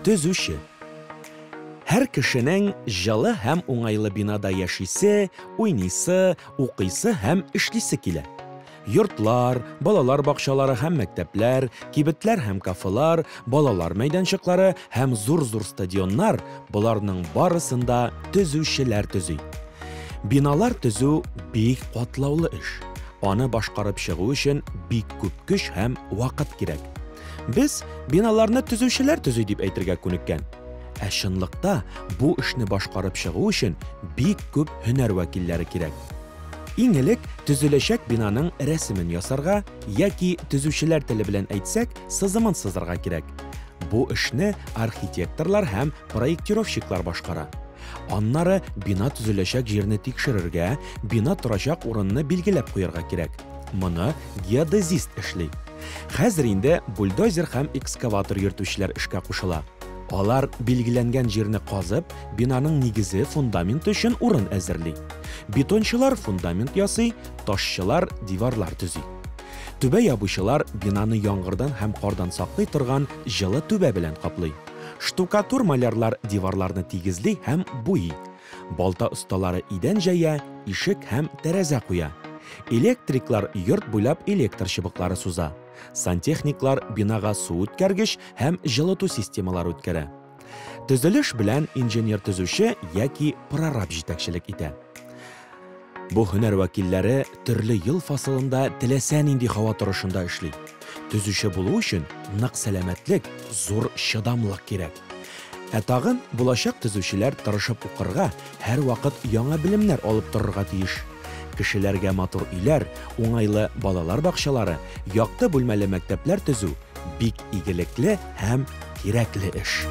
Төзүче. Һәр кешенең җылы һәм уңайлы бинада яшисе, уйныйсы, укыйсы һәм эшлисе килә. Йортлар, балалар бакчалары һәм мәктәпләр, кибетләр һәм кафелар, балалар мәйданчыклары һәм зур-зур стадионнар, боларның барысын да төзүчеләр төзи. Биналар төзү бик катлаулы эш. Аны башкарып чыгу өчен бик күп көч һәм вакыт кирәк. Без биналарны төзүчеләр төзи дип әйтергә күнеккән. Ә чынлыкта бу эшне башкарып чыгу өчен бик күп һөнәр вәкилләре кирәк. Иң элек төзеләчәк бинаның рәсемен ясарга яки төзүчеләр теле белән әйтсәк, сызымын сызырга кирәк. Бу эшне архитекторлар һәм проектировщиклар башкара. Аннары бина төзеләчәк җирне тикшерергә, бина торачак урынны билгеләп куярга кирәк. Моны геодезист эшли. Хәзер инде бульдозер һәм экскаватор йөртүчеләр эшкә кушыла. Алар билгеләнгән җирне казып, бинаның нигезе, фундаменты өчен урын әзерли. Бетончылар фундамент ясый, ташчылар диварлар төзи. Түбә ябучылар бинаны яңгырдан һәм кардан саклый торган җылы түбә белән каплый. Штукатур-малярлар диварларны тигезли һәм буйый. Балта осталары идән җәя, ишек һәм тәрәзә куя. Электриклар йорт буйлап электр чыбыклары суза. Сантехниклар бинага су үткәргеч һәм җылыту системалары үткәрә. Төзелеш белән инженер-төзүче яки прораб җитәкчелек итә. Бу һөнәр вәкилләре төрле ел фасылында теләсә нинди һава торышында эшли. Төзүче булу өчен нык сәламәтлек, зур чыдамлык кирәк. Ә тагын булачак төзүчеләр тырышып укырга, һәрвакыт яңа белемнәр алып торырга тиеш. Кешеләргә матур өйләр, уңайлы балалар бакчалары, якты бүлмәле мәктәпләр төзү бик игелекле һәм кирәкле эш.